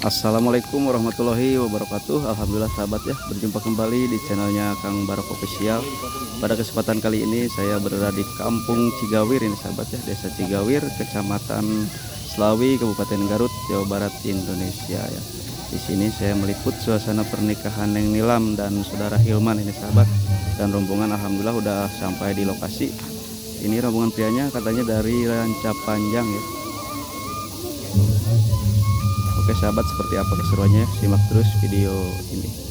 Assalamualaikum warahmatullahi wabarakatuh. Alhamdulillah sahabat ya, berjumpa kembali di channelnya Kang Barok Official. Pada kesempatan kali ini saya berada di Kampung Cigawir ini sahabat ya, Desa Cigawir, Kecamatan Slawi, Kabupaten Garut, Jawa Barat, Indonesia ya. Di sini saya meliput suasana pernikahan Neng Nilam dan saudara Hilman ini sahabat. Dan rombongan alhamdulillah udah sampai di lokasi. Ini rombongan prianya katanya dari Ranca Panjang ya. Oke sahabat, seperti apa keseruannya? Simak terus video ini.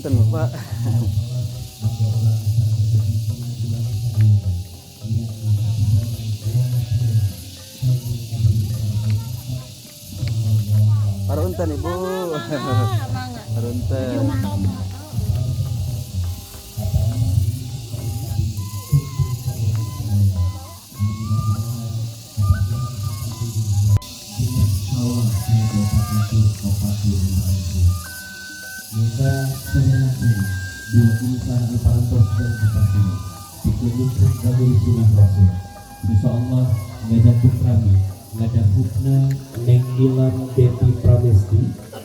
Punten Bapak. Parunten Ibu. Parunten. Insyaallah ngajak kami ngajak hukna Neng Nilam Devi Pramesti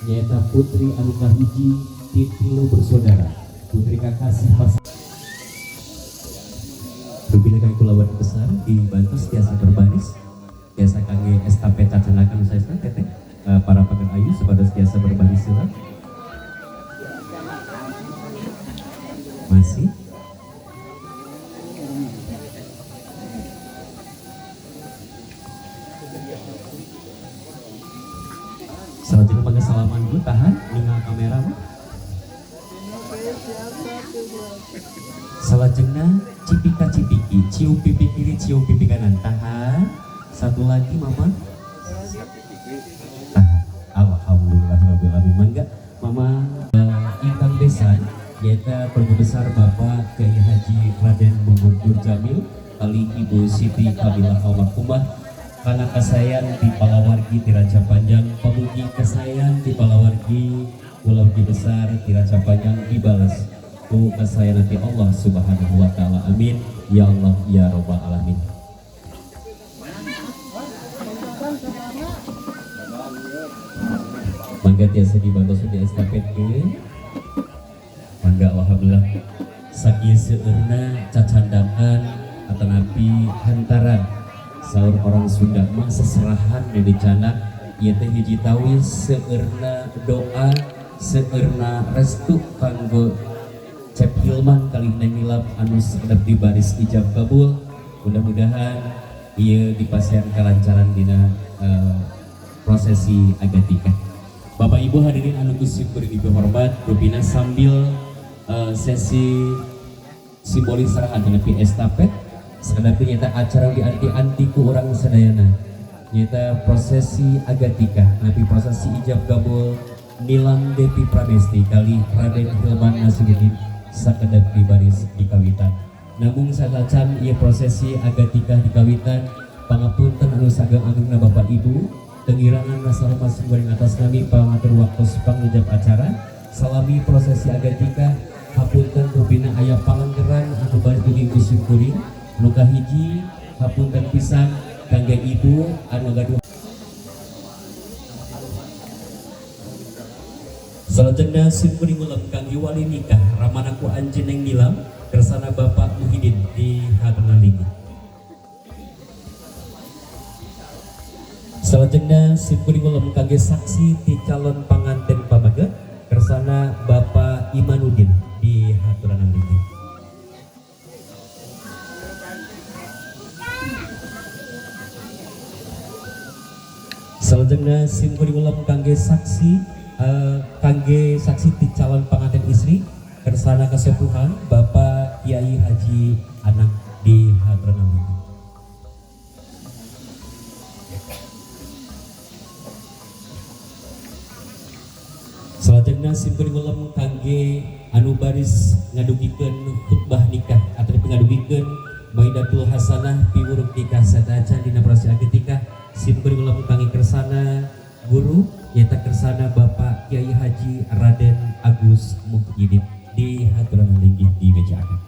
nyaeta putri anu kahiji ti tilu bersaudara, putri kakasih pas rupina kang kulawan besar dibantu tiasa berbaris tiasa kangge estafet cacanakan saesna teteh para pager ayu supados tiasa berbaris heula. Masih selanjutnya pakai salaman dulu, tahan ninggal kamera mah. Selanjutnya cipika cipiki, cium pipi kiri, cium pipi kanan, tahan. Satu lagi mama, tahan. Alhamdulillah rabbil alamin. Mangga mama ingkang besan yaitu keluarga besar Bapak Kiai Haji Raden Muhammad Nur Jamil kali Ibu Siti Kabilah almarhumah karena kasayan di palawargi di Raja Panjang, pamugi kasayan di palawargi kulawargi besar di Raja Panjang dibalas ku kasayan nanti Allah Subhanahu wa taala. Amin ya Allah ya rabbal alamin. Mangga tiasa dibantu di estafetkeun. Mangga alhamdulillah sakieu seueurna cacandangan atanapi hantaran saur orang Sunda mah seserahan di dicanak ieu teh hiji tawis seueurna doa seueurna restu kanggo Cep Hilman kalih Neng Nilam anu sakedap di baris ijab kabul. Mudah-mudahan ieu dipasihan kalancaran dina prosesi akad nikah. Bapak Ibu hadirin anu ku simkuring dihormat, rupina sambil sesi simbolis serahan tapi estafet sakedap nyata acara di anti-anti ku urang sadayana nyata prosesi akad nikah napi prosesi ijab kabul Nilam Devi Pramesti kali Raden Hilman Nasiruddin sakedap di baris dikawitan. Namun satacan ieu prosesi akad nikah dikawitan, pangapunten anu sageng-agengna Bapak Ibu tengirangan rasa hormat simkuring atas nami pangatur waktos pangijab acara salami prosesi akad nikah. Hapunten rupina aya palanggeran anu baris dugi ku simkuring. Nu kahiji hapunten pisan kangge ibu anu gaduh. Salajengna simkuring ulem kangge wali nikah ramana ku anjeun Neng Nilam kersana Bapak Muhyiddin di haturan linggih. Salajengna simkuring ulem kangge saksi ti calon panganten pamaget kersana Bapak Imanuddin di haturan linggih. Salajengna simkuring ulem kangge saksi kangge saksi ti calon panganten istri kersana kesepuhan Bapak Kiai Haji Anak di haturan linggih. Salajengna simkuring ulem kangge anu baris ngadugikeun khutbah nikah atau ngadugikeun Maidatul Hasanah piwuruk nikah satacan dina proses akad nikah simkuring ulem kangge kersana guru nyaeta kersana Bapak Kiai Haji Raden Agus Muhyiddin di haturan linggih di meja akad.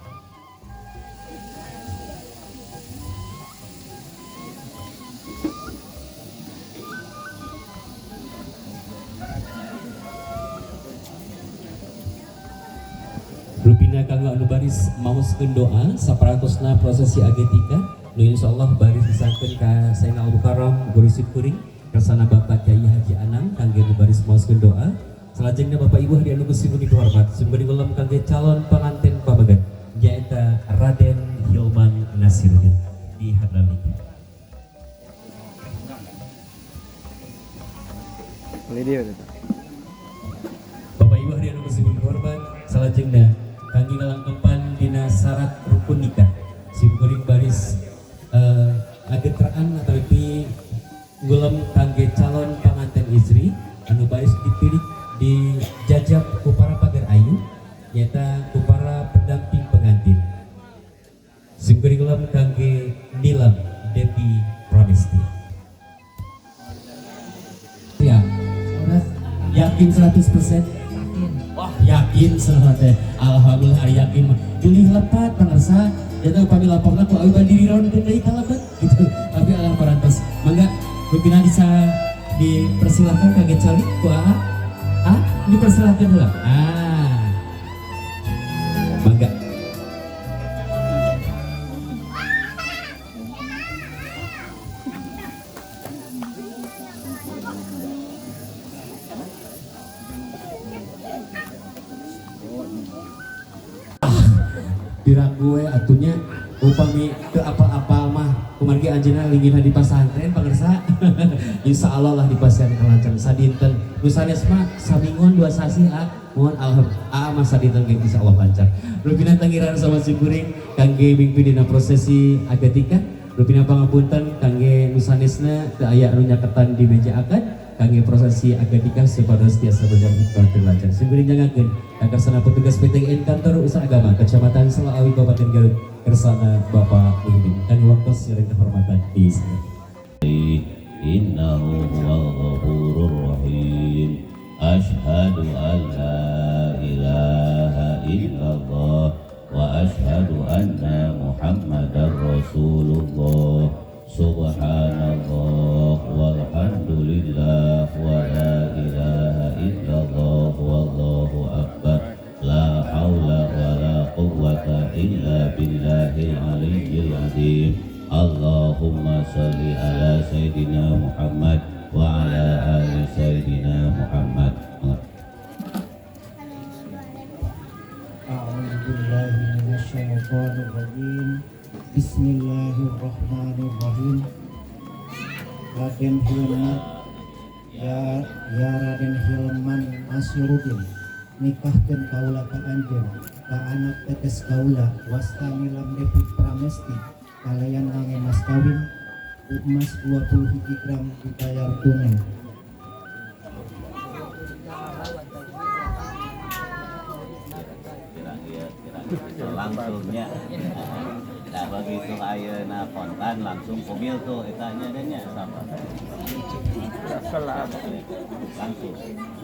Rupina kanggo anu baris maoskeun doa saparantosna prosesi akad nikah nu insyaallah baris disangkeun ka Sayyidina Al Mukarram guru simkuring kersana Bapak Kiai Haji Anang kangge nu baris maoskeun doa. Salajengna Bapak Ibu hadirin anu ku simkuring dihormat, simkuring ulem kangge calon panganten pameget nyaeta Raden Hilman Nasiruddin di hadiran linggih. Bapak Ibu hadirin anu ku simkuring dihormat, Salajengna kangge ngalangkepan dina syarat rukun nikah, simkuring baris agetraan atau ngulem kangge calon panganten istri anu baris dipilih dijajab ku para pagar ayu, nyaeta ku para pendamping pengantin. Simkuring ngulem kangge Nilam Devi Pramesti. Ya, yakin 100%? Wah, yakin teh. Alhamdulillah ari yakin mah. Pilih lepat pangersa, jatuh upami laporna ku abi bandiri ronkeun deui ka lebet gitu. Tapi alah parantos. Mangga pimpinan bisa dipersilahkan kangge calik ku AA. Ah, dipersilahkan heula. Ah. Mangga. Piraku we atunya upami ke apa-apa mah kumargi anjeunna linggihna di pasantren pangersa. Insyaallah lah dipasihan kalancar sadinten nu sanes mah saminggon 2 sasih ah mohon alhamdulillah ah mah sadinten ge insyaallah lancar. Rupina tangiran sama simkuring kangge mingpin dina prosesi akad nikah. Rupina pangapunten kangge nu sanesna teu aya anu nyaketan di meja akad kangge prosesi akad nikah supados tiasa berjalan hikmat lancar. Simkuring nyangakeun kakersana petugas PTN Kantor Urusan Agama Kecamatan Selaawi Kabupaten Garut kersana Bapak Muhyiddin. Kangge waktos sareng kehormatan di sini. Innahu huwal ghafurur rahim. Asyhadu an la ilaha illallah wa asyhadu anna Muhammadar Rasulullah. Subhanallah walhamdulillah wa la ilaha illallah wallahu akbar. La haula wa la quwwata illa billahil aliyyil azim. Allahumma sholli ala sayyidina Muhammad wa ala ali sayyidina Muhammad. A'udzu billahi minasyaitonir rajim. Bismillahirrahmanirrahim. Raden Hilman ya, ya Raden Hilman Nasirudin, nikahkeun kaula ka anjeun ka anak tetes kaula wasta Nilam Devi Pramesti kalayan ngangge mas kawin emas 20 hiji gram dibayar tunai. Langsungnya. Nah begitu ayeuna kontan langsung mobil tuh etanya nya sama. Langsung.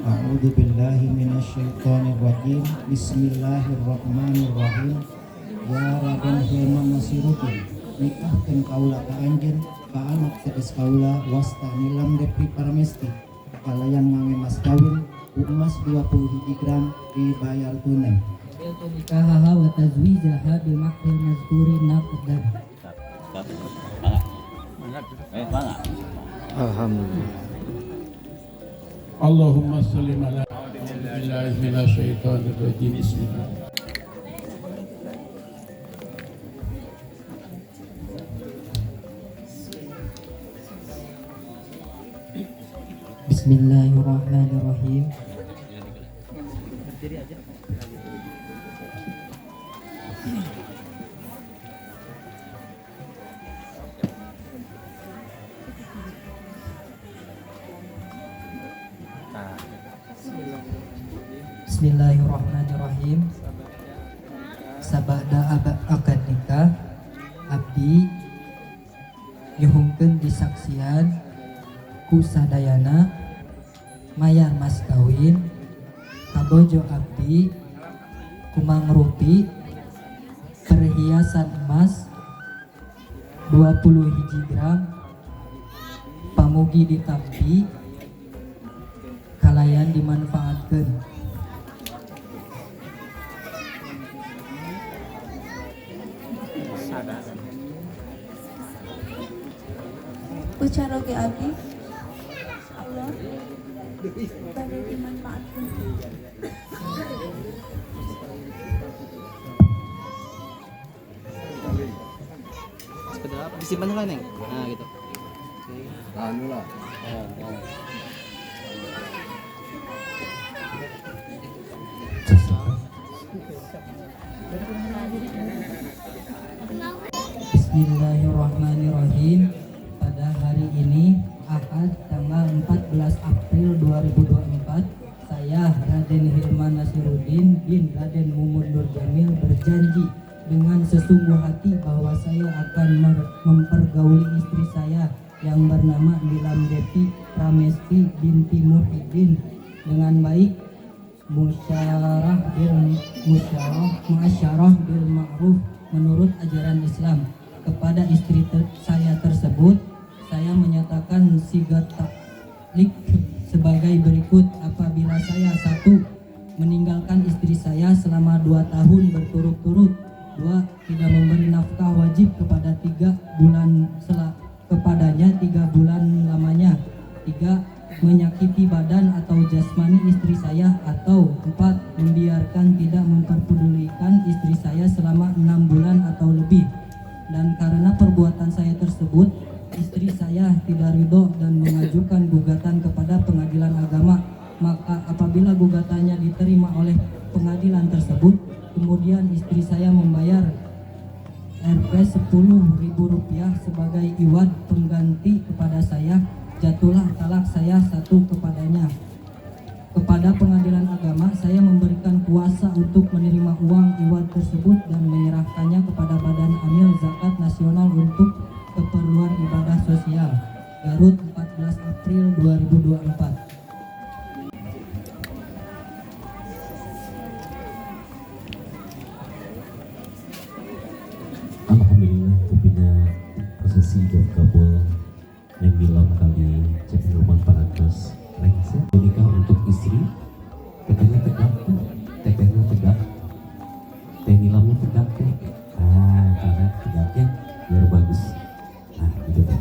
A'udzu billahi minasyaitonir rajim. Bismillahirrahmanirrahim. Ya Raden Hilman Nasirudin, nikahkeun kaula ka anjeun ka anak tetes kaula wasta Nilam Devi Pramesti kalayan ngangge mas kawin emas 20 hiji gram dibayar tunai. Qabiltu nikahaha wa tazwijaha bil mahril mazkuri naqdan. Alhamdulillah. Allahumma sholli ala billahi minasyaitonir rajim. Bismillah. Bismillahirrahmanirrahim. Bismillahirrahmanirrahim. Sabada akad nikah abdi nyuhunkeun disaksian ku sadayana mayar mas kawin kabojo abdi kumangrupi perhiasan emas 20 hiji gram pamugi ditampi kalayan dimanfaatkeun. Ucaroge abdi Allah bade dimanfaatkeun. Sekedar disimpan lah neng. Nah gitu. Anu lah. Bismillahirrahmanirrahim. Pada hari ini, Ahad tanggal 14 April 2024, saya Raden Hilman Nasiruddin bin Raden Mumun Nurjamil berjanji dengan sesungguh hati bahwa saya akan mempergauli istri saya yang bernama Nilam Devi Pramesti binti Muhyiddin dengan baik, musyarah bil musyarah muasyarah bil ma'ruf menurut ajaran Islam. Kepada istri saya tersebut, saya menyatakan sigat taklik sebagai berikut. Apabila saya 1. Meninggalkan istri saya selama 2 tahun berturut-turut, 2. Tidak memberi nafkah wajib kepada 3 bulan kepadanya 3 bulan lamanya, 3. Menyakiti badan atau jasmani istri saya, atau 4. Membiarkan tidak memperpedulikan istri saya selama 6 bulan atau lebih. Dan karena perbuatan saya tersebut, istri saya tidak ridho dan mengajukan gugatan kepada pengadilan agama, maka apabila gugatannya diterima oleh pengadilan tersebut, kemudian istri saya membayar Rp 10.000 sebagai iwad pengganti kepada saya, jatuhlah talak saya 1 kepadanya. Kepada pengadilan agama, saya memberikan kuasa untuk menerima uang iwad tersebut dan menyerahkannya kepada Badan Amil Zakat Nasional untuk keperluan ibadah sosial. Garut, 14 April 2024. Alhamdulillah kupina prosesi jawab kabul neng Nilam kali Cep Hilman parantos rengse menikah untuk istri, tetehnya tegak tuh, tetehnya tegak, teh Nilamnya tegak tuh, karena tegaknya biar bagus, nah gitu teh.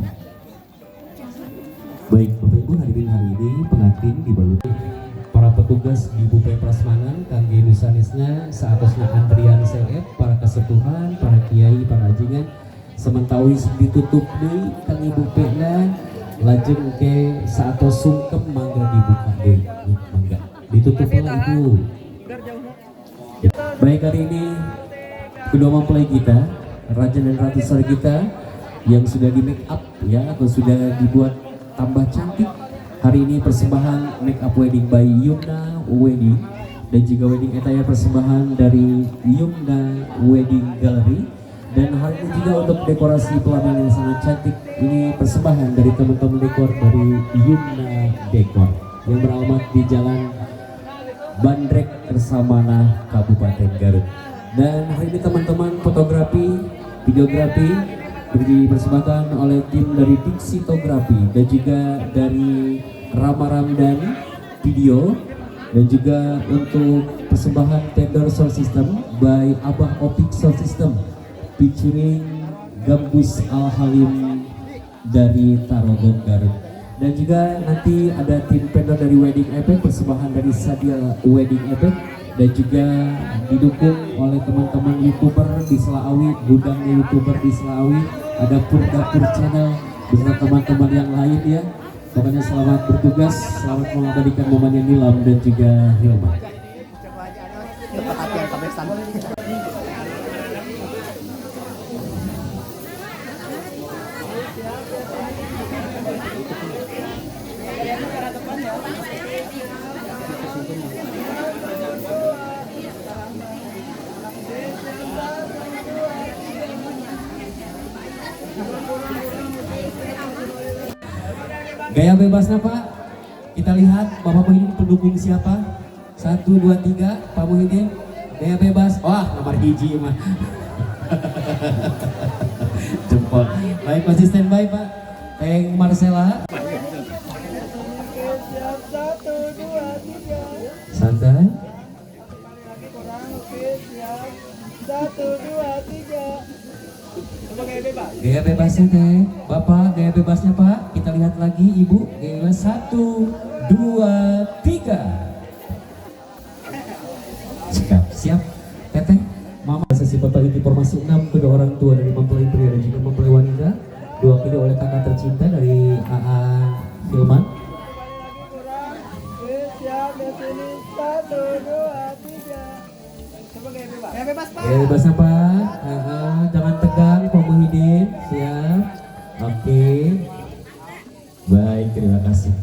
Baik Bapak Ibu hadirin, hari ini pengantin dibaluti para petugas di Bupe Prasmanan kangge nu sanesna saatosna antrian seep para kesepuhan, para kiai, para ajengan sementawis ditutup deui kangge bupena lajeng ke saatos sungkem mangga dibuka deui, mangga ditutup heula Ibu. Baik, hari ini kedua mempelai kita, raja dan ratu sari kita yang sudah di make up ya atau sudah dibuat tambah cantik. Hari ini persembahan make up wedding by Yumna Wedding dan juga wedding attire persembahan dari Yumna Wedding Gallery. Dan hari ini juga untuk dekorasi pelamin yang sangat cantik ini persembahan dari teman-teman dekor dari Yumna Dekor yang beralamat di Jalan Bandrek, Kersamanah, Kabupaten Garut. Dan hari ini teman-teman fotografi, videografi dipersembahkan oleh tim dari Diksitografi dan juga dari Rama Ramdan Video, dan juga untuk persembahan Tender Sound System by Abah Opik Sound System featuring Gambus Al Halim dari Tarogong Garut. Dan juga nanti ada tim vendor dari Wedding Effect, persembahan dari Sadia Wedding Effect, dan juga didukung oleh teman-teman YouTuber di Selaawi, gudangnya YouTuber di Selaawi, ada Purdapur Channel beserta teman-teman yang lain ya. Pokoknya selamat bertugas, selamat mengabadikan momennya Nilam dan juga Hilman. Gaya bebasnya Pak, kita lihat Bapak Muhyiddin pendukung siapa? 1, 2, 3, Pak Muhyiddin. Gaya bebas, wah nomor hiji mah. Jempol. Baik, masih standby Pak. Teng Marcella. 1, 2, 3. Santai. 1, 2, 3. Gaya bebasnya teh, Bapak, gaya bebasnya Pak. Kita lihat lagi Ibu, gaya bebas 1, 2, 3. Siap, siap. Teteh, Mama. Sesi foto inti formasi 6 kedua orang tua dari mempelai pria dan juga mempelai wanita, diwakili oleh kakak tercinta dari AA Hilman. Siap, 1, 2, 3. Ya bebas, Pak. Ya bebas apa? Jangan tegang, Pak Muhyiddin. Siap. Oke. Baik, terima kasih.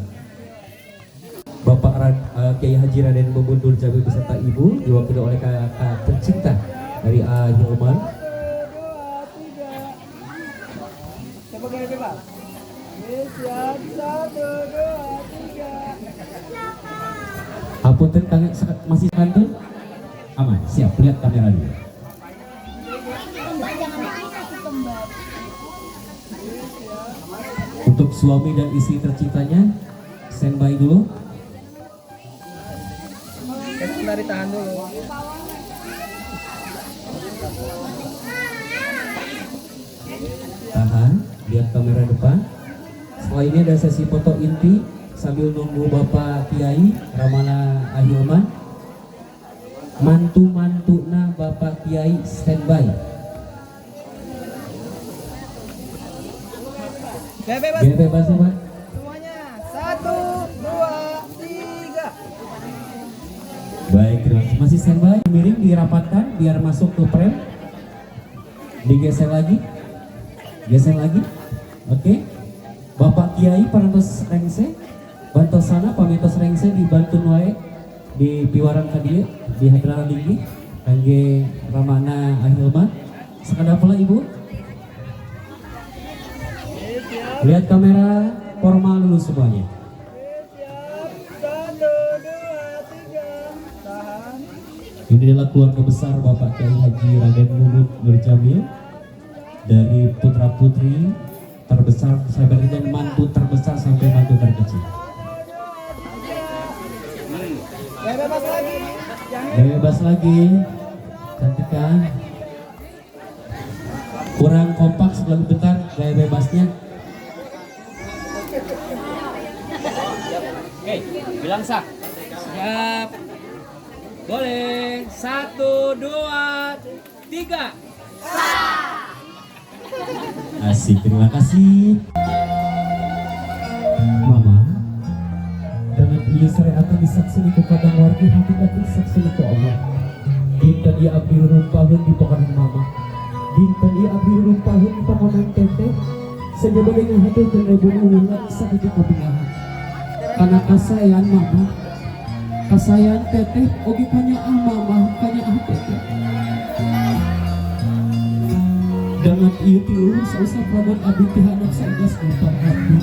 Bapak Kiai Haji Raden Mumun Nur Jamil beserta Ibu diwakili oleh kakak tercinta dari A Hilman. 1, 2, 3. Coba gaya bebas. Oke, siap. 1, 2, 3. Hapunten kang masih kantun? Aman, siap. Lihat kamera dulu. Untuk suami dan istri tercintanya, standby dulu. Sebentar, ditahan dulu. Tahan, lihat kamera depan. Setelah ini ada sesi foto inti sambil nunggu Bapak Kiai Ramana Ahilman. Mantu-mantuna Bapak Kiai standby. Gaya bebas. Gaya bebas ya, Pak. Semuanya. 1, 2, 3. Baik, terima kasih. Masih standby, miring dirapatkan biar masuk ke frame. Digeser lagi. Geser lagi. Oke. Bapak Kiai parantos rengse, bantosana pamitos rengse dibantu wae di piwarang ka dieu di hadraran linggih kangge Ramana Ahilman. Sakedap pula Ibu. Lihat kamera formal dulu semuanya. Siap. 1, 2, 3. Tahan. Ini adalah keluarga besar Bapak Kiai Haji Raden Mumun Nur Jamil dari putra putri terbesar sampai dengan mantu terbesar sampai mantu terkecil. Gaya bebas lagi. Yang Gaya bebas lagi, cantik kan? Kurang kompak sebelum bentar gaya bebasnya. Oke, bilang sah. Siap. Boleh. 1, 2, 3. Asik, terima kasih. Mama, dengan ieu syariatan disakseni ku kadang wargi hakikat disakseni ku Allah. Dinten ieu abdi rumpahun di pokonan mama. Dinten ieu abdi rumpahun di pokonan teteh. Sajaba ngahaturkeun ribu nuhun sakitu kabingahan. Kana kasayan mama, kasayan teteh oge kanyaah mama, kanyaah teteh. Dangan ieu tilu sausap lamun abdi teh anak saenggas numpang abdi.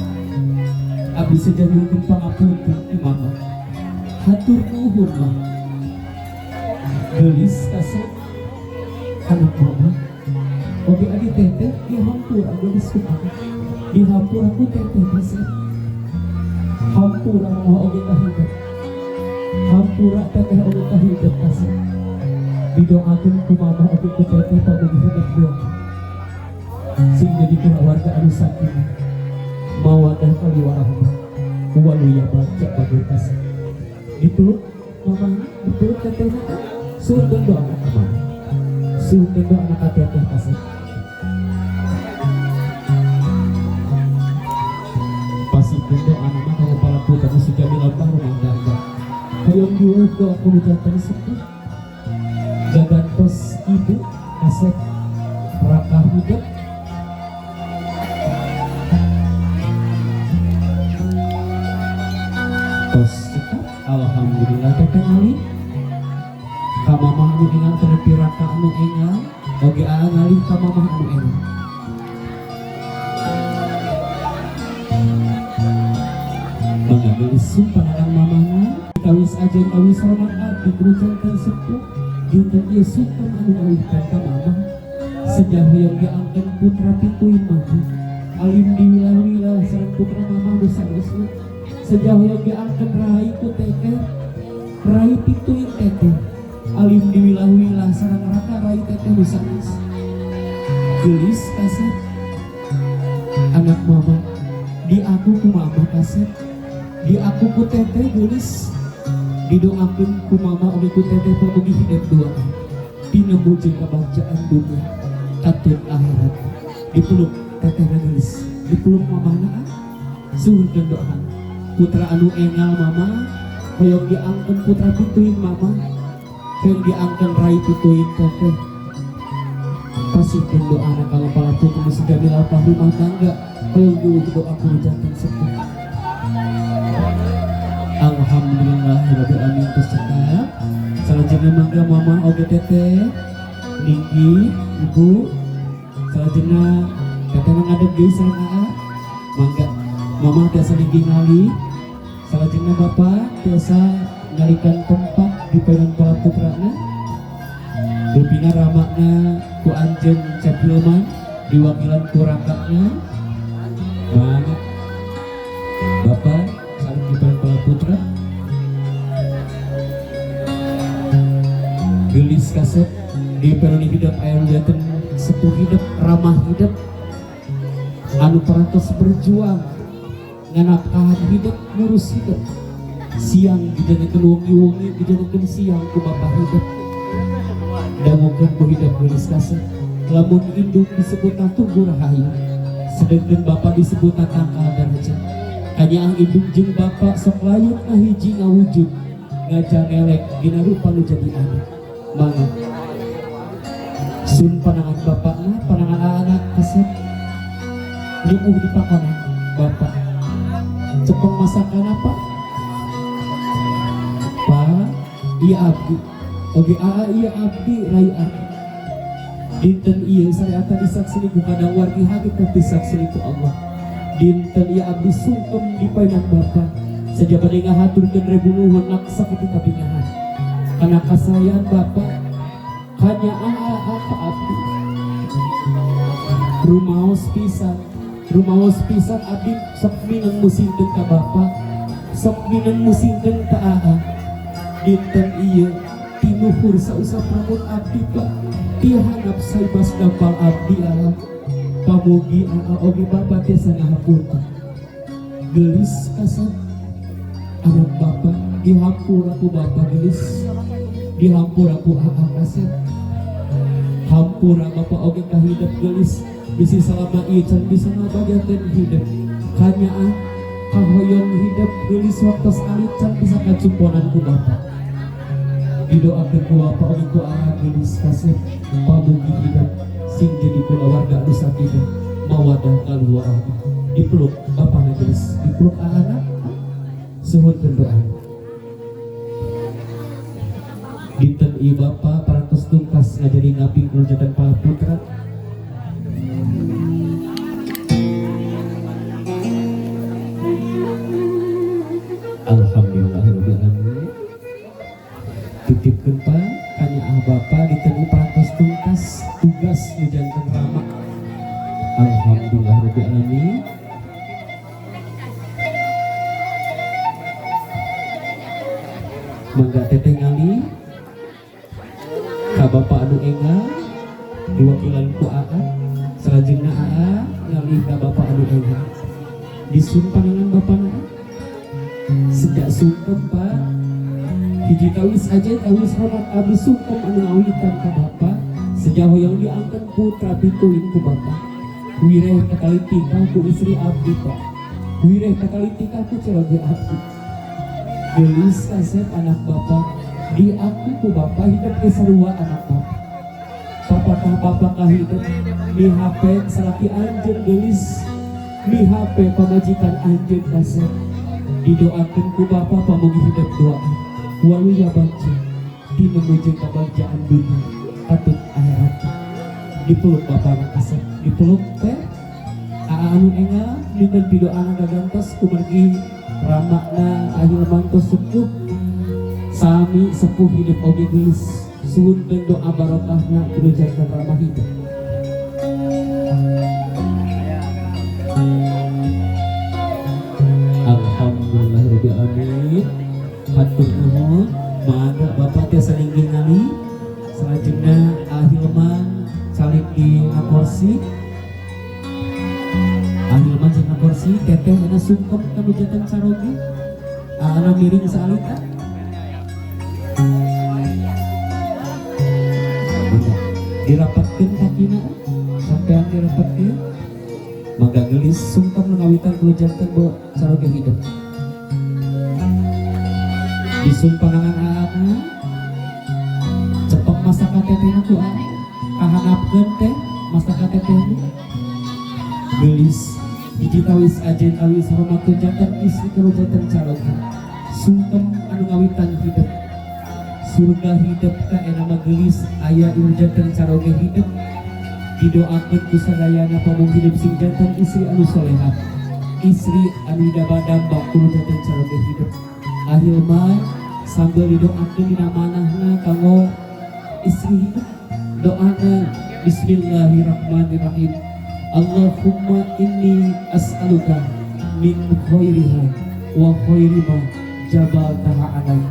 Abdi seja nyuhunkeun pangapunten ti mama. Hatur nuhun mah. Geulis kasep anak mama. Oge adi teteh dihampura geulis ku mama. Dihampura ku teteh kasep. Hampura mama oge kahidep. Hampura teteh oge kahidep kasep. Didoakeun ku mama oge ku teteh pamugi hidep doa. Sing jadi keluarga anu sakinah mawadah kali warahmah waluya baca bagus kasih dipeluk mama, dipeluk tetehna, suhunkeun doa ka mama, suhunkeun doa ka teteh kasih. Pasikeun doa nama kalau para putra nu sujami lempah rumah tangga hoyong dieuh doa ku janten sepuh gagantos ibu kasep raka hidep. Tos cekap, alhamdulillah teteh ngalih ka mamah anu engal tenepi raka anu engal oge aa ngalih ka mamah anu engal. Mangga geulis sumpanan mamahna kawis ajen kawis roman abdi kudu janten sepuh dinten ieu sungkem anu ngawihkan ka mamah sejah hoyong diangkeun putra pituin mama alim diwilah-wilah sareng putra mama nu sanesna. Sejauh yang diangkat rai ku teteh, rai pituin teteh, alim diwilah-wilah sareng raka rai teteh nu sanes. Geulis kasep anak mama, di aku ku mama kasep, di aku ku teteh geulis, didoakeun ku mama oge ku teteh pamugi hidep doa, tinemu jeung kabagjaan dunya katun akhirat. Dipeluk tetehna geulis, dipeluk mamahna, suhunkeun doa. Putra anu engal mama, hoyong diangkeun putra pituin mama, Hoyong diangkeun rai pituin teteh. Pasihkeun doana ka para putra nu sejami lapah rumah tangga. Hoyong diuji doa ku janten sepuh. Alhamdulillahirabbil alamin tos cekap. Salajengna mangga mama oge teteh ninggi ibu. Salajengna teteh ngadeg deui sareng aa. Mangga mama tiasa ninggi ngali. Salajengna bapak tiasa ngalikan tempat di payunan para putrana. Rupina ramakna ku anjeun Cep Hilman diwakilan ku rakana. Mangga bapak saling di payunan para putra. Geulis kasep di payunan hidup aya nu janten sepuh hidup ramah hidup anu parantos berjuang nganapkahan hidup ngurus hidup siang dijantenkeun wengi-wengi dijantenkeun siang ku bapak hidup dangukeun ku hidup geulis kasep lamun indung disebut tunggu rahayu sedengkeun bapak disebut tangkal darajat kanyaah indung jeung bapak sok layut ngahiji ngawujud ngajangelek dina rupa nu jadi anak. Mangga sun panangan bapakna panangan anak kasep nyuguh di pakonan bapak cepeng masakan apa pak iya abdi oge aa iya abdi rai abdi dinten ieu syariatan disaksini ku kadang wargi hakikat disaksini ku Allah dinten ieu abdi sungkem di payunan bapak sajabana ngahaturkeun rebu nuhun naksa ketika bingahan kana kasayang bapak kanya aa ka abdi rumaos pisan abdi sok mineng musingkeun ka bapak sok mineng musingkeun ka aa dinten ieu tiluhur sausap rambut abdi pak tihanap saibas dampal abdi aa pamugi aa oge bapak tiasa ngahapunten geulis kasep anak bapak dihampura ku bapak geulis dihampura ku aa kasep hampura bapak oge ka hidup geulis bisi salama ieu can bisa ngabagiakeun hidup kanyaah kahoyong hidup geulis waktos alit can bisa kacumponan ku bapak didoakeun ku bapak oge ku aa geulis kasep pamugi hidup sing jadi kulawarga anu sakinah mawadah kaluh warahmah dipeluk bapana geulis dipeluk aana suhunkeun doa dinten ieu bapa parantos tungkas ngajadi ngabing nu janten para putra. Alhamdulillahirabbil alamin titipkeun pa kanyaah bapa dinten ieu parantos tungkas tugas nu janten rama. Alhamdulillahirabbil alamin. Mangga teteh ngali ka bapak anu enggal diwakilan ku aa salajengna aa ngalih ka bapak anu enggal disun panangan bapana sejak sungkem pak hiji tawis aja tawis hormat abdi sungkem anu ngawitan ka bapak sejauh yang diangkat putra pituin ku bapak wireh kakali tingkah ku istri abdi pak wireh kakali tingkah ku ceroge abdi geulis kasep anak bapak diaku ku bapak hidup ke sarua anak bapak papatah bapak ka hidup mi HP salaki anjeun geulis mi HP pamajikan anjeun kasep didoakeun ku bapak pamugi hidup doa waluya bagja tinemu jeung kabagjaan dunia katut akhirat dipeluk bapak kasep dipeluk teh aa anu enggal dinten pidoana gagantos kumargi ramakna ahilman tos sepuh sami sepuh hidup oge geulis suhunkeun doa barokahna kudu janten ramah hidup. Alhamdulillahirabbil alamin hatur nuhun mangga bapak tiasa linggih ngali salajengna ahilman calik di kursi ahilman calik kursi teteh ana sungkem ka nu janten caroge ana miring saalita dirapatkeun kakina sampean dirapatkeun mangga geulis sungkem nu ngawitan nu janten caroge hidup disun panangan aana Masa ka tetehna ku aa kahanapkeun teh masa ka tetehna geulis hiji tawis ajen awis hormatun janten istri kulo janten caroge sungkem anu ngawitan hidup surga hidup ka ena mah geulis aya ieu janten caroge hidup didoakeun ku sadayana pamong hidup sing janten istri anu solehah istri anu damba-damba kulo janten caroge hidup ahilman sambil didoakeun dina manahna kanggo istri hidup doana bismillahirrahmanirrahim. Allahumma inni as'aluka min khairiha wa khairi ma jabaltaha alai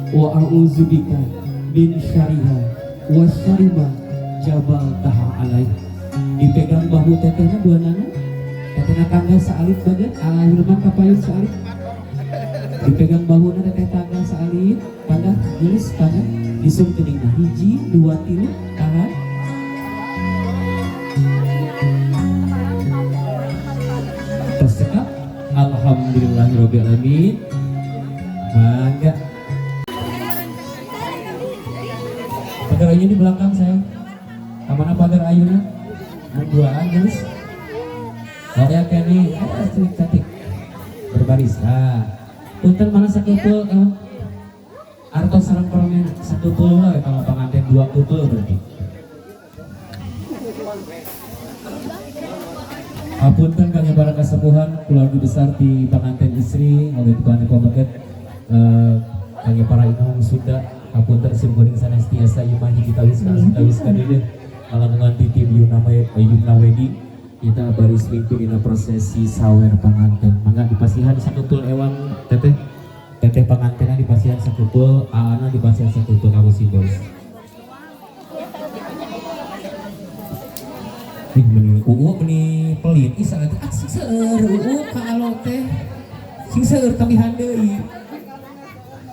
wa a'udzubika min syariha wa syarri ma jabaltaha alai. Dipegang bahu tetehna dua nana, tetehna tangga saalit bagian Hilman kapayun saalit. Dipegang bahuna teteh tangga saalit, tangga gelis tangga disum keningna hiji dua tilu tahan. Tersekap, alhamdulillahirabbil alamin. Mangga. Pagar Ayu di belakang saya. Kamana pagar Ayuna? Berduaan geus. Oh ya kene, cantik berbaris. Nah, punten mana sakeupul artos sareng permen sakeupul lah kalau panganten dua keupul berarti. Apunten kangge para kasepuhan keluarga besar di panganten istri oleh tuan pameket kangge para inong Sunda apunten sim kuring sanes tiasa ieu mah hiji tawis ka tawis ka dieu kalangkungan ti tim Yumna Wedi kita baris mimpin dina prosesi sawer panganten mangga dipasihan sakeupul ewang teteh teteh pangantena dipasihan sakeupul aana dipasihan sakeupul kanggo simbolis. Ih meni uu meni pelit ih sangat ah sing seueur uu ka alo teh sing seueur tambihan deui.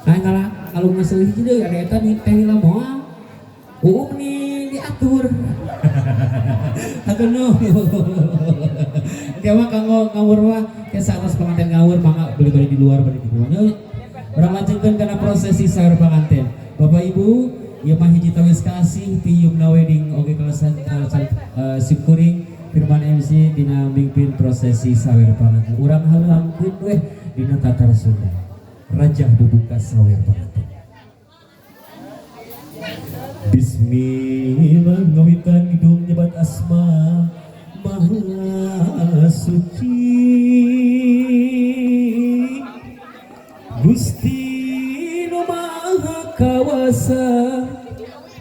Nah ngalah kalungna seueur hiji deui ada eta ni teh lila moal. Uu meni diatur. Hatur nuhun. Engke mah kanggo ngawur mah ke saatos panganten ngawur mangga beli bari di luar bari di luar. Urang lanjutkeun kana prosesi sawer panganten. Bapak Ibu ieu mah hiji tawis kasih ti Yumna Wedding oge kalasan simkuring Firman MC dina mimpin prosesi sawer panganten. Urang halangkeun weh dina tatar Sunda. Rajah bubuka sawer panganten. Bismillah ngawitan hidung nyebat asma Maha Suci Gusti nu Maha Kawasa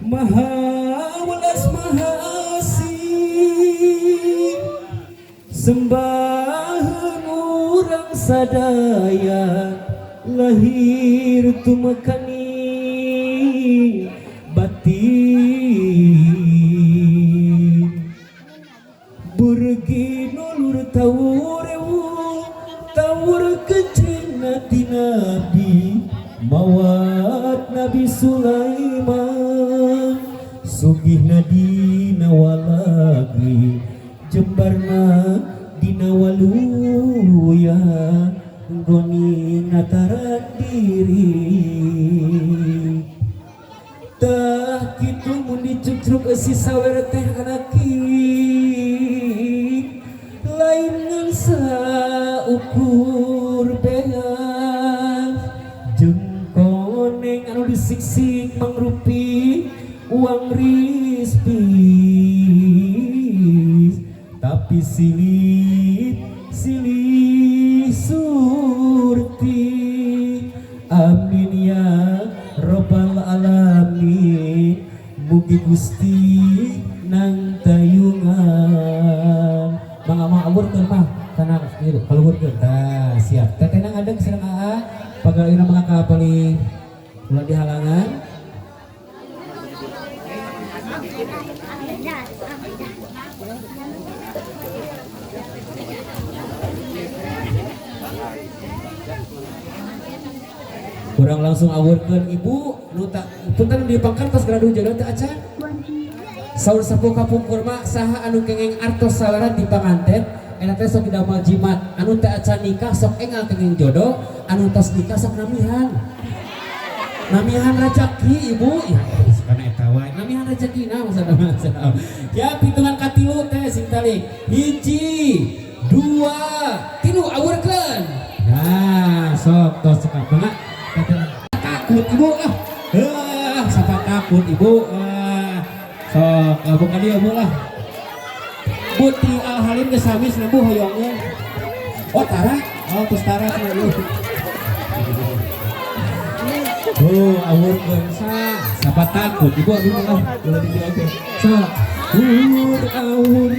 Maha Welas Maha Asih sembahan urang sadaya lahir tumekaning batin burgi nulur tawurewu tawur kencing ti Nabi mawat Nabi Sulaiman sugihna dina walagi jembarna dina waluya nggoni ngataran diri tah kitu mun dicucruk eusi sawer teh anaki lain ngan saukur beas jeung koneng anu disiksik mangrupi uang rispis tapi silih silih surti amin ya robbal alamin mugi Gusti nang tayungan mangga mah aburkeun mah kana ieu kaluhurkeun tah siap teteh nang adeg sareng aa pagaweuna mangga ka palih ulah dihalangan. Kurang langsung awurkeun ibu nu tak punten dipangkan tos gaduh jodoh teh acan. Saur sepuh kapungkur mah saha anu kengeng artos saweran di panganten eta teh sok didamel jimat anu teh acan nikah sok engal kengeng jodoh anu tos nikah sok namihan. Namihan rejeki ibu ya, karena eta wae namihan rejeki nah maksudna. Ya, hitungan katilu teh sing talik. Hiji, dua, tilu, awurkeun. Nah, sok tos cekap mangga. Takut ibu ah. Heuh, sapa takut ibu ah. Sok buka dia ibu lah. Putri Al Halim geus sami cenah bu hoyongeun. Oh tara, oh tos tara cenah bu. Oh, awurkeun sa. Siapa takut ibu abdi mah ulah di dieu oge. Sok awur awur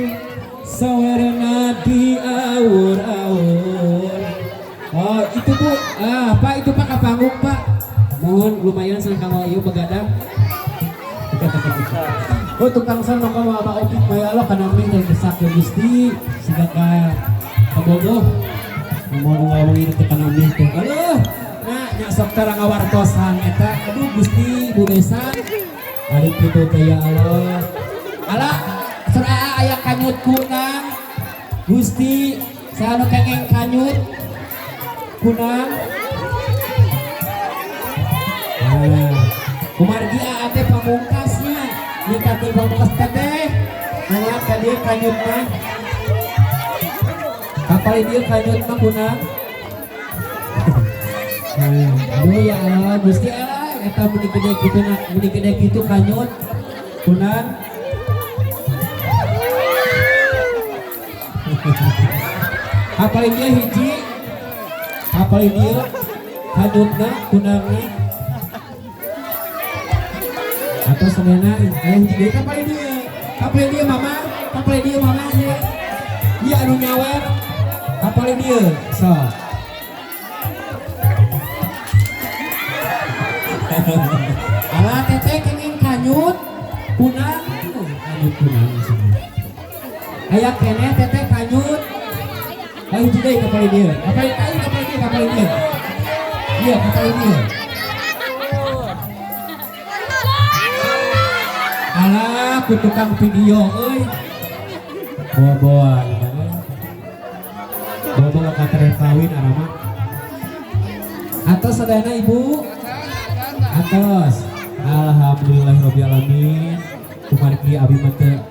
sawerna di awur awur. Oh, itu bu. Ah, Pak, itu Pak ka panggung, Pak. Mohon lumayan senang kalau ieu begadang. Oh, tukang san maka mau apa opik maya Allah kana mie terdesak ya Gusti siga ka kabogoh mau ngomong ini teh kana mie teh. Aduh, nah nya sok tara ngawartosan eta. Aduh Gusti, Bu Besan ari kitu teh ya Allah. Alah, aa aya kanyut kunang Gusti, saha nu kengeng kanyut kunang? Nah, kumargi aa teh pamungkasnya nyingkatkeun pamungkas teteh mangga ka dieu kanyut mah, kapal dieu kanyut mah kunang. Nah, aduh ya Allah Gusti, Allah eta meni gede kitu na, meni gede kitu kanyut kunang. Kapal dieu hiji, kapal dieu kanyutna kunangna atau senena aya hiji deui kapal dieu, kapal dieu mama, kapal dieu mama ieu ieu anu nyawer kapal dieu sok. Alah teteh kenging kanyut kunang, kanyut kunang maksudna. Aya keneh teteh kanyut. Oh hiji deui kapal dieu, kapal ayo kapal dieu, kapal dieu iya, kapal dieu. Alah ku tukang video euy. Bawa-bawa gimana? Bawa-bawa ka kawin arama. Atos sadayana ibu? Atos. Alhamdulillahirabbil alamin. Kumargi abi mah teu.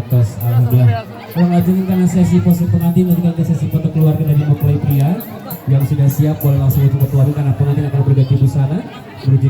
Atos alhamdulillah. Kalau lanjutin karena sesi pose pengantin, lanjutkan ke sesi foto keluarga dari mempelai pria yang sudah siap boleh langsung foto keluarga karena pengantin akan berganti busana menuju